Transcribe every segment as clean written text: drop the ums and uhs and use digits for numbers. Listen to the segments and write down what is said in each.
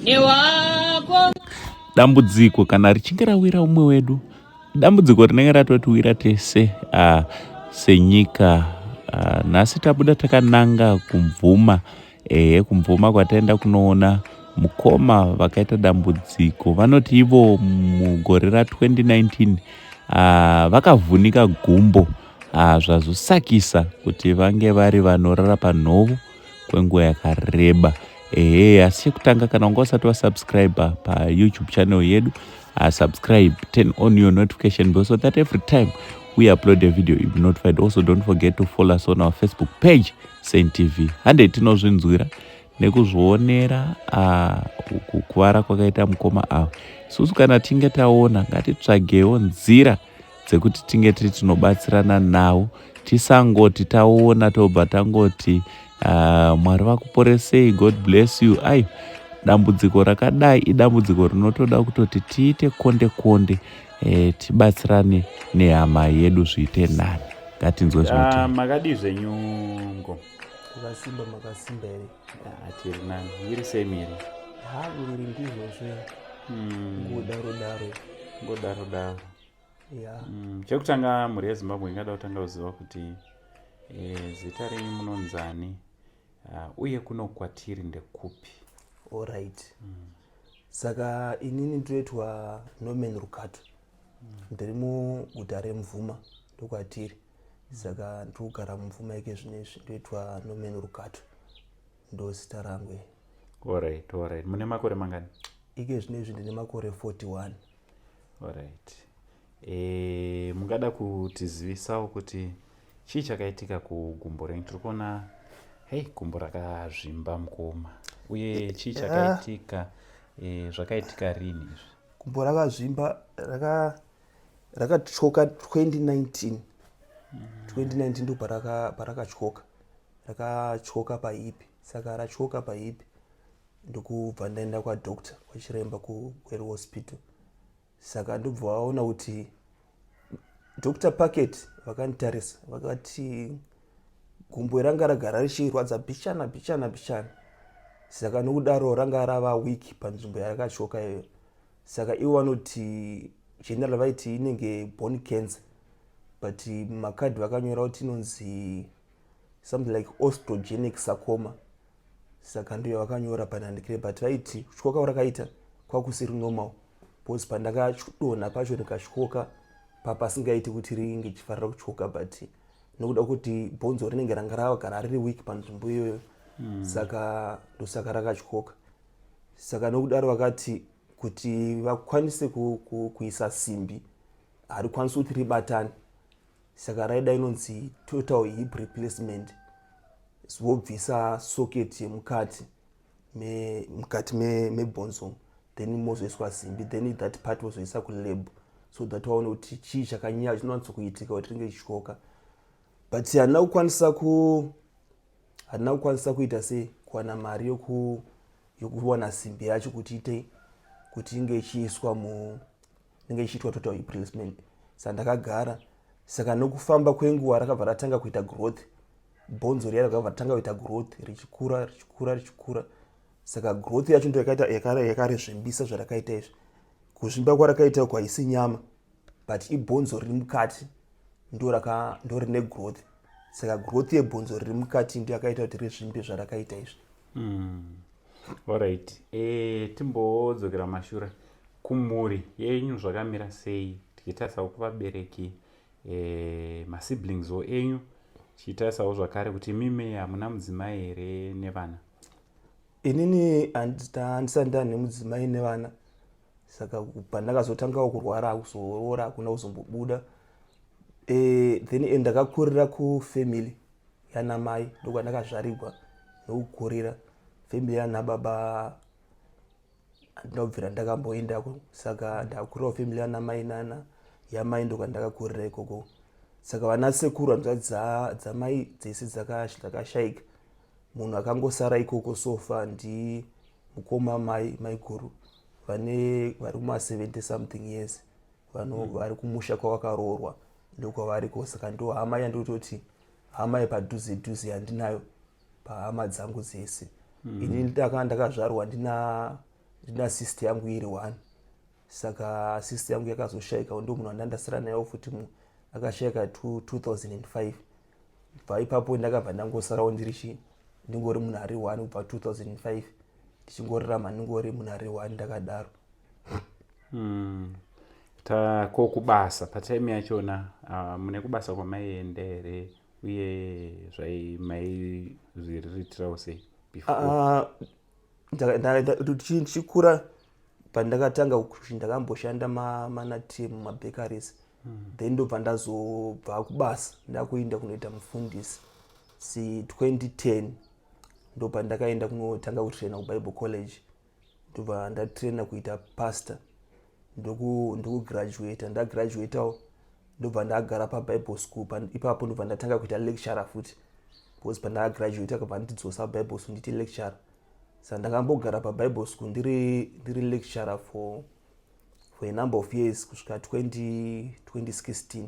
Newako. Dambudziko kana richinge rawira umwe wedu, dambudziko rinenge ratotiwira tese senyika. Nhasi tabuda takananga kuMvuma, ehe, kuMvuma kwataenda kunoona mukoma vakaita dambudziko. Vanoti ivo mugore ra2019 vakavhunika gumbo, zvazosakisa kuti vange vari vanorara panhovo kwenguva yakareba. Ehe, asi chekutanga, kana wanga usati wasubscribe paYouTube channel yedu, subscribe, turn on your notification bell so that every time we upload a video, you'll be notified. Also, don't forget to follow us on our Facebook page, Saint TV. Hande tinozvinzwira nekuzvionera kukuvara kwakaita mukoma ava. Isusu kana tinge taona, ngatitsvagewo nzira dzekuti tinge tiri tinobatsirana navo. Tisangoti taona tobva tangoti, "Mwari vakuporesei, God bless you." Ai, dambudziko rakadai idambudziko rinotoda kutoti tiite konde konde, tibatsirane nehama yedu, zviite nani. Ngatinzwe zvinotaura. Makadii zvenyu ngo? Makasimba, makasimba here? Ah, tiri nani. Iri sei miri? Ha, miri ndizvozvo. Ngodaro daro. Ngodaro daro. Ya. Chekutanga, mhuri yeZimbabwe ingada kutanga kuziva kuti zita renyu munonzani, uye kuno kwatiri ndekupi? Alright, saka inini ndinoitwa Norman Rukato. Ndiri muguta reMvuma, ndokwatiri. Saka ndiri kugara muMvuma ike zvinezvi. Ndoitwa Norman Rukato, ndo zita rangu. Alright, mune makore mangani? Ike zvinezvi ndine makore 41. Alright, mungada kutizivisawo kuti chii chakaitika kugumbo renyu? Tiri kuona, hei, gumbo rakazvimba mukoma. Uye chii chakaitika? Zvakaitika rini izvi? Gumbo rakazvimba, rakatyoka 2019. 2019 ndo parakatyoka. Rakatyoka pahip. Saka ratyoka pahip, ndokubva ndaenda kwadoctor, kwachiremba kuGweru Hospital. Saka ndobva vaona kuti, Dr Packet vakanditarisa, vakati gumbo ranga ragara richirwadza bichana bichana bichana. Saka nokudaro ranga rava weak panzvimbo yarakatyoka iyoyo. Saka ivo vanoti, general vaiti inenge bone cancer, but mumakadhi vakanyora kuti inonzi something like osteogenic sarcoma. Saka ndiyo vakanyora panhandikire, but vaiti kutyoka rakaita kwakusiri normal, because pandakadonha pacho rikatyoka papasingaiti kuti ringe chifarira kutyoka, but nokuda kuti bhonzo rinenge ranga ragara riri weak panzvimbo iyoyo. Saka ndosaka rakatyoka. Saka nokudaro vakati kuti vakwanise kuisa simbi, harikwanisi kuti ribatane. Saka raida inonzi total hip replacement, vobvisa socket yemukati mukati mebhonzo, then mozoiswa simbi, then that part vozoisa kulab so that vaone kuti chii chakanyanya chinonatso kuitika kuti ringe richityoka. But handina kukwanisa kuita sei, kuwana mari yokuwana simbi yacho kuti ite kuti inge ichiiswa mu inenge ichiitwa total replacement. Saka ndakagara. Saka nokufamba kwenguva rakabva ratanga kuita growth. Bhonzo riya rakabva ratanga kuita growth, richikura, richikura, richikura. Saka growth yacho ndo yakarezvimbisa zvarakaita izvi. Kuzvimba kwarakaita kwaisi nyama, but ibhonzo riri mukati ndo rine growth. Saka growth yebhonzo riri mukati ndo yakaita kuti rizvimbe zvarakaita izvi. Alright, timbodzokera mashure. Kumhuri yenyu zvakamira sei, tichitarisawo kuvabereki, masiblingswo enyu, tichitarisawo zvakare kuti imimi hamuna mudzimai here nevana? Inini handisati ndane mudzimai nevana. Saka pandakazotangawo kurwara, kuzoroora hakuna kuzombobuda. Then ndakakurira kufamily yana mai, ndokwandakazvarigwa nokukurira. Family yana baba handina kubvira ndakamboendako. Saka ndakurirawo family yana mai, nana yamai, ndokwandakakurira ikoko. Saka vana sekuru, hanzvadzi dzamai dzese dzakashayika. Munhu akangosara ikoko so far ndi mukoma mai, maiguru, vane vari kuma70 something years, vari kumusha kwavakaroorwa, ndokwavariko. Saka ndo hama yandototi hama yepadhuze dhuze yandinayo pahama dzangu dzese. Ini ndakazvarwa ndina Ndina sister yangu iri one. Saka sister yangu yakazoshaika, ndo munhu wandandasara nayewo futi, akashaika 2005. Bva ipapo ndakabva ndangosarawo ndiri chi ndingori munhu ari one kubva 2005, ndichingorarama ndingori munhu ari one ndakadaro. Ko kubasa patime yachona, mune kubasa kwamaienda here, uye zvai maizviriritirawo sei before? Ndichikura pandakatanga kuti ndakamboshanda manatem mumabakeries. Then ndobva ndazobva kubasa ndakuenda kunoita mufundisi. Si 2010 ndobva ndakaenda kunotanga kutraina kuBible College, ndobva ndatraina kuita pastor, ndokugraduata. Ndagraduatawo, ndobva ndagara paBible school. Ipapo ndobva ndatanga kuita lecturer futi, because pandakagraduata akabva ndidzosa Bible school nditi lecturer. Saka ndakambogara paBible school ndiri lecturer for a number of years kusvika 20 2016.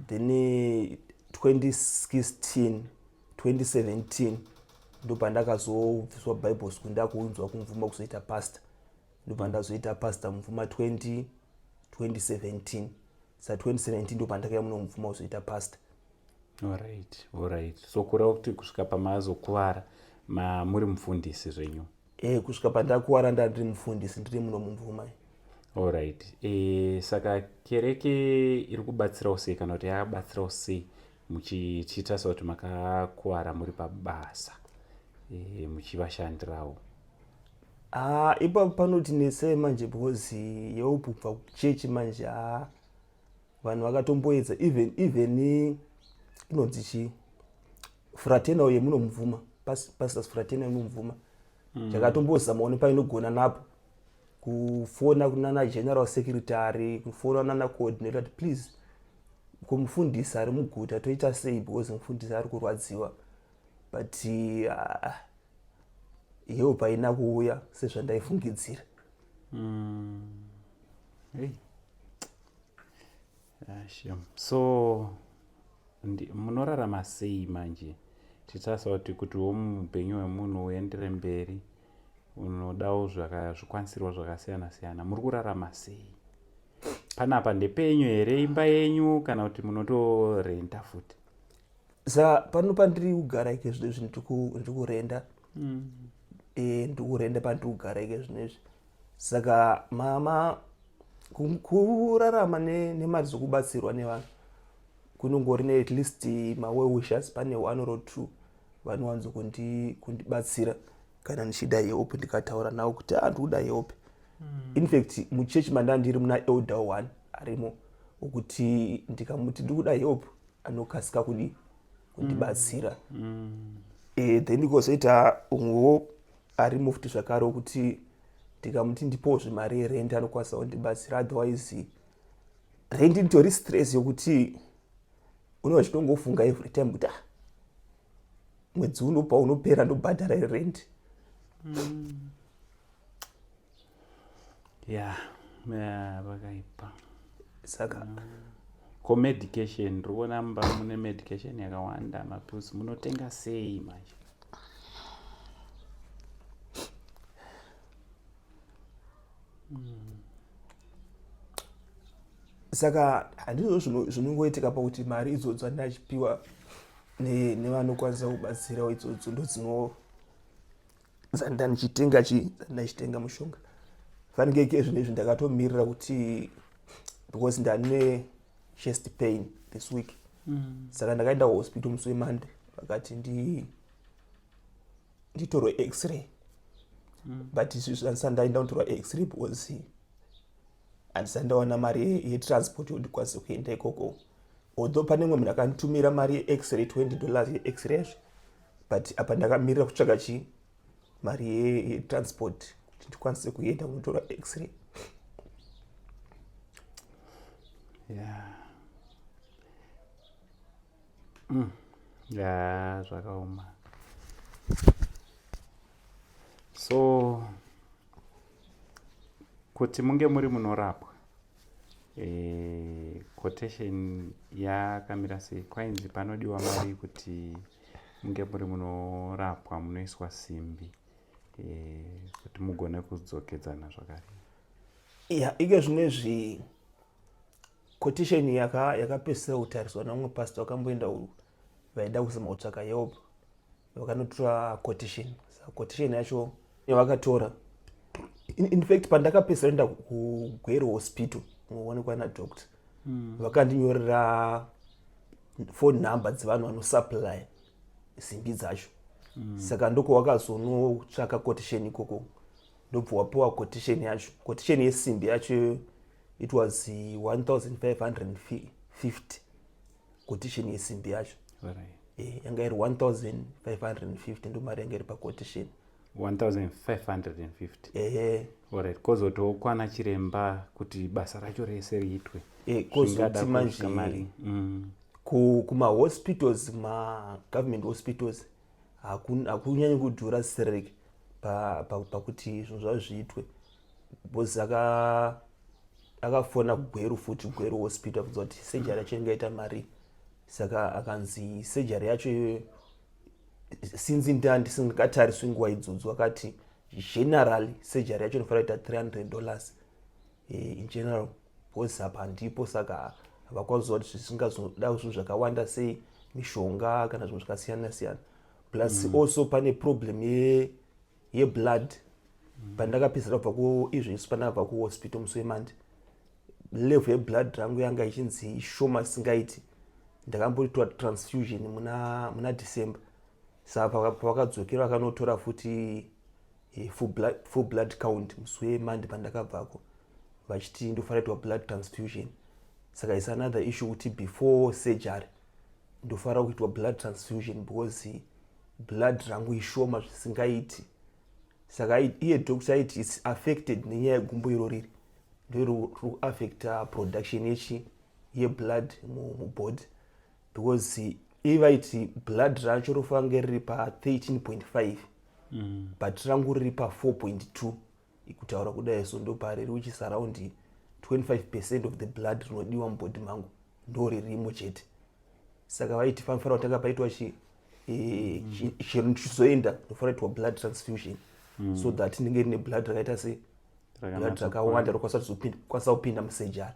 Then 2016 2017 ndopandakazobviswa Bible school, ndakuunzwa kuMvuma kuzoita pastor. Ndobva ndazoita pastor Mvuma 20 2017. Sa 2017 ndopandakauya muno Mvuma kuzoita pastor. Alright, so kureva kuti kusvika pamazokuvara muri mufundisi zvenyu? Kusvika pandakuvara ndandiri mufundisi, ndiri muno muMvuma. Alright, saka kereke iri kubatsirawo sei, kana kuti yakabatsirawo sei, muchiita sekuti makakuvara muri pabasa, muchivashandirawo? Ah, ipapo panoti nesei manje, because help kubva kuchechi manje, ha, vanhu vakatomboedza. Even inonzi chii, fraternal yemunomubvuma, pastors fraternal yemunomubvuma, yakatombozamawo nepainogona napo kufona kunana general secretary, kufona nana coordinator kuti, "Please, kumufundisi ari muguta toita sei, because mufundisi ari kurwadziwa?" But help haina kuuya sezvandaifungidzira. Hey. Ah, shame. So munorarama sei manje, titarisa kutiwo muupenyu hwemunhu uendere mberi unodawo zvikwanisirwa zvakasiyana siyana? Muri kurarama sei panapa? Ndepenyu here imba yenyu, kana kuti munotorenta futi? Saka pano pandiri kugara ike zvino izvi ndiri kurenda. Ndiri kurenda pandiri kugara ike zvino izvi. Saka mama kurarama nemari dzokubatsirwa nevanhu kunongori ne at least mawell wishers, pane one or two vanowanzo kundibatsira kana ndichida help, ndikataura navo kuti, "Ah, ndikuda help." In fact muchechi mandandiri muna elder one arimo wekuti ndikamuti ndikuda help anokasika kudi kundibatsira. Then kozoita umwewo arimo futi zvakare wekuti ndikamuti ndipozve mari yerent anokwanisa kundibatsira. Otherwise rent nditori stress yokuti unova chitongofunga every time kuti, "Ah, mwedzi uno paunopera ndobhadhara rent." Ya, vakaipa. Saka Ko medication, ndiri kuona mumba mune medication yakawanda, mapills, munotenga sei manje? Saka handizvo zvinongoitika pakuti mari idzodzo andinachipiwa nevanokwanisa kubatsirawo idzodzo ndo dzino dzandichitenga chi dzandichitenga mushonga. Fanike ke zvinhu izvi ndakatomirira kuti, because ndane chest pain this week. Saka ndakaenda kuhospital musi weMonday, vakati nditorwe x-ray. But izvi handisati ndaenda kunotorwa x-ray because handisati ndawana mari yetransport yekuti ndikwanise kuenda ikoko, although pane mumwe munhu akanditumira mari yex-ray, $20 yex-ray yazvo, but apa ndakamirira kutsvaga chi mari yetransport kuti ndikwanise kuenda kunotora x-ray. Ya, Ya, zvakaoma. So kuti munge muri munorapwa, quotation yakamira sei? Kwainzi panodiwa mari kuti munge muri munorapwa, munoiswa simbi. Kuti mugone kudzokedzana zvakare. Ya, ike zvinezvi quotation yakapedzisira kutariswa namumwe pastor wakamboenda, vaida kuzama kutsvaka help, vakanotora quotation. Saka quotation yacho yavakatora, in fact pandakapedzisira kuenda kuGweru Hospital kunoonekwa nadoctor, vakandinyorera phone number dzevanhu vanosupply simbi dzacho. Saka ndoko wakazonotsvaka quotation ikoko, ndobva wapiwa quotation yacho. Quotation yesimbi yacho, it was 1550, quotation yesimbi yacho. Yanga iri 1550, ndo mari yanga iri paquotation. 1550? Ehe. Alright, kozotiwo kwana chiremba kuti basa racho rese riitwe? Kozoti manje kumahospitals, magovernment hospitals, hakunyanyi kudhura sereke pakuti zvinhu zvavo zviitwe, because akafona kuGweru futi, Gweru Hospital, abvunza kuti surgery yacho ingaita mari. Saka akanzi surgery yacho iyoyo, since ndisingatariswi nguva idzodzo, akati generally surgery yacho inofanira kuita $300 in general, because apa handipo, saka havakwaziva kuti zvisingazoda zvinhu zvakawanda sei, mishonga kana zvinhu zvakasiyana siyana. Plus also pane problem yeblood. Pandakapedzera kubva kuizvezvi, pandakabva kuhospital musi weMonday, level yeblood rangu yanga ichinzi ishoma singaiti. Ndakamboitwa transfusion muna December, saka pavakadzokera vakanotora futi full blood count musi weMonday pandakabvako, vachiti ndofanira kuitwa blood transfusion. Saka is another issue kuti before surgery ndofanira kuitwa blood transfusion, because blood rangu ishoma zvisingaiti. Saka iye doctor aiti its affected nenyaya yegumbo iro riri ndiro kuaffecta production yechi yeblood mubody, because ivaiti blood racho rofanira kunge riri pa13.5, but rangu riri pa4.2 kutaura kudai. So ndo pariri, which is around 25% of the blood rinodiwa mubody mangu ndo ririmo chete. Saka vaiti panofanira kutanga paitwa chi chero ndichizoenda ndofanira kuitwa blood transfusion, so that ndinge rine blood rakaita se blood rakawanda rokwanisa kupinda musurgery,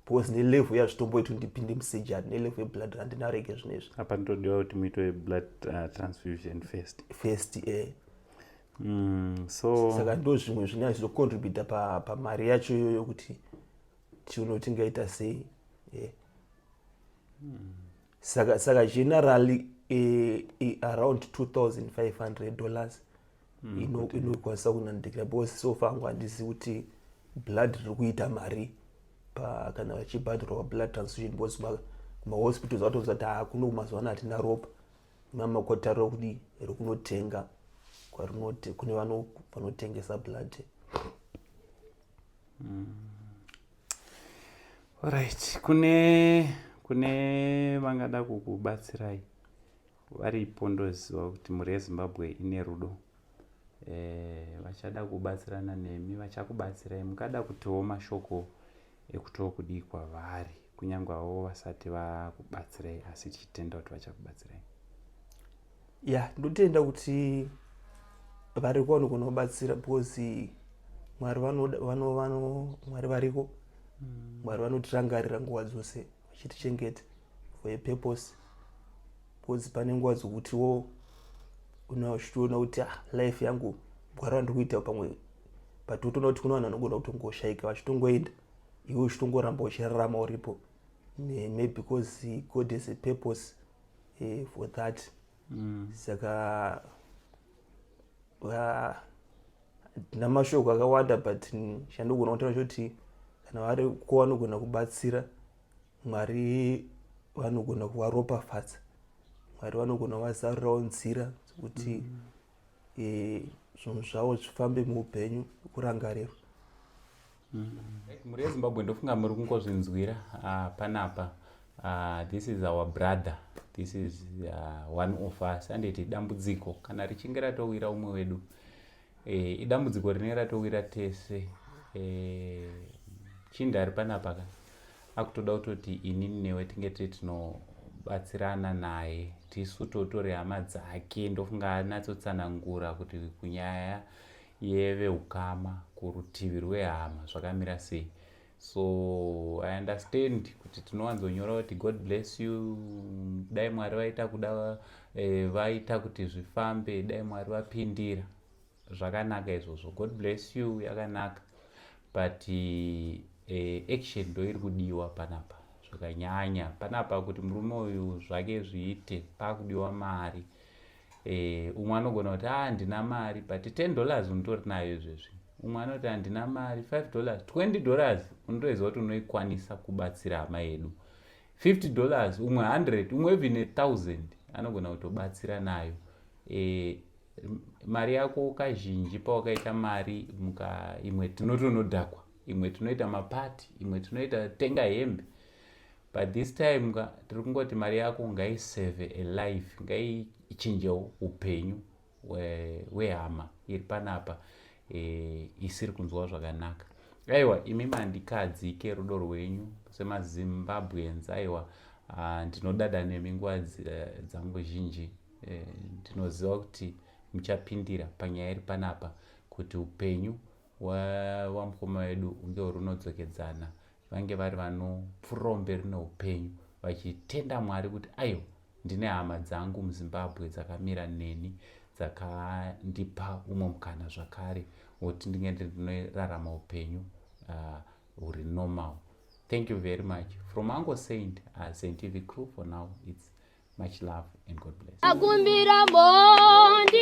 because nelevel yazvitomboiti ndipinde musurgery nelevel yeblood randinarege zvinezvi. Apa ndotodiwa kuti muitwe blood transfusion first. First, eh. So Saka ndo zvimwe zvinenge zvizocontributa pamari pa yacho iyoyo kuti tione kuti tingaita sei, yeah. Saka generally around $2500 inokwanisa kunandikira, because so far angu handizivi kuti blood riri kuita mari kana vachibhadharwa blood transfusion, because kumahospitals vatoziva kuti hakuno kumazuva ano hatina ropa, mamakotarira kudi rekunotenga kune vanotengesa blood. Right, kune vangada kukubatsirai varipo. Ndoziva kuti mhuri yeZimbabwe ine rudo, vachada kubatsirana nemi, vachakubatsirai. Mungada kutiwo mashoko ekutiwo kudii kwavari, kunyange avo vasati vakubatsirai, asi tichitenda kuti vachakubatsirai? Ya, ndotenda kuti variko vanogona kubatsira, because Mwari Mwari variko. Mwari vanotirangarira nguva dzose vachitichengeta for a purpose, because pane nguva dzokutiwo uchitoona kuti, ah, life yangu, gwara randiri kuita pamwe, but utoona kuti kuna vanhu vanogona kutongoshayika vachitongoenda, iwe uchitongoramba uchirarama uripo, maybe because God has a purpose for that. Saka ndina mashoko akawanda, but chandogona kutaura choti kana vari ko vanogona kubatsira, Mwari vanogona kuvaropafadza, Mwari vanogona kuvazarurawo nzira dzekuti zvinhu zvavo zvifambe muupenyu nekurangarirwa. Mhuri yeZimbabwe, ndofunga muri kungozvinzwira panapa. This is our brother, this is one of us. Anditi dambudziko kana richinge ratowira umwe wedu, idambudziko rinenge ratowira tese. Chindi ari panapa ka akutoda kutoti inini newe tinge tiri. Tinobatsirana naye tisu totori hama dzake. Ndofunga anatsotsanangura kuti kunyaya yeveukama kurutivi rwehama zvakamira sei. So I understand kuti tinowanzonyora kuti "God bless you", dai Mwari vaita kuda, vaita kuti zvifambe, dai Mwari vapindira. Zvakanaka izvozvo, "God bless you" yakanaka, but action ndo iri kudiwa panapa zvakanyanya panapa. Kuti murume uyu zvake zviite, pakudiwa mari. Umwe anogona kuti, "A, ah, handina mari," but $10 unotori nayo izvezvi. Umwe anoti, "Handina mari." $5, $20 unotoziva kuti unoikwanisa kubatsira hama yedu. $50, umwe 100, umwe even 1000 anogona kutobatsira nayo. Mari yako kazhinji pawakaita mari muka, imwe tinotonodhakwa, imwe tinoita mapati, imwe tinoita tenga hembe, but this time ka tiri kungoti mari yako ngaisave a life, ngaichinjewo upenyu wehama iri panapa isiri kunzwa zvakanaka. Aiwa, imi mandikadzike rudo rwenyu semaZimbabweans. Aiwa, ndinodada nemi nguva dzangu zhinji. Ndinoziva kuti muchapindira panyaya iri panapa kuti upenyu wamukoma wedu unge uri unodzokedzana, vange vari vanopfuurirawo mberi neupenyu vachitenda Mwari kuti, "Aiwa, ndine hama dzangu muZimbabwe dzakamira neni, dzakandipa umwe mukana zvakare wekuti ndinge ndinorarama upenyu huri normal." Thank you very much from Uncle Saint, Saint TV crew. For now it's much love and God bless. Akumbira mhondi.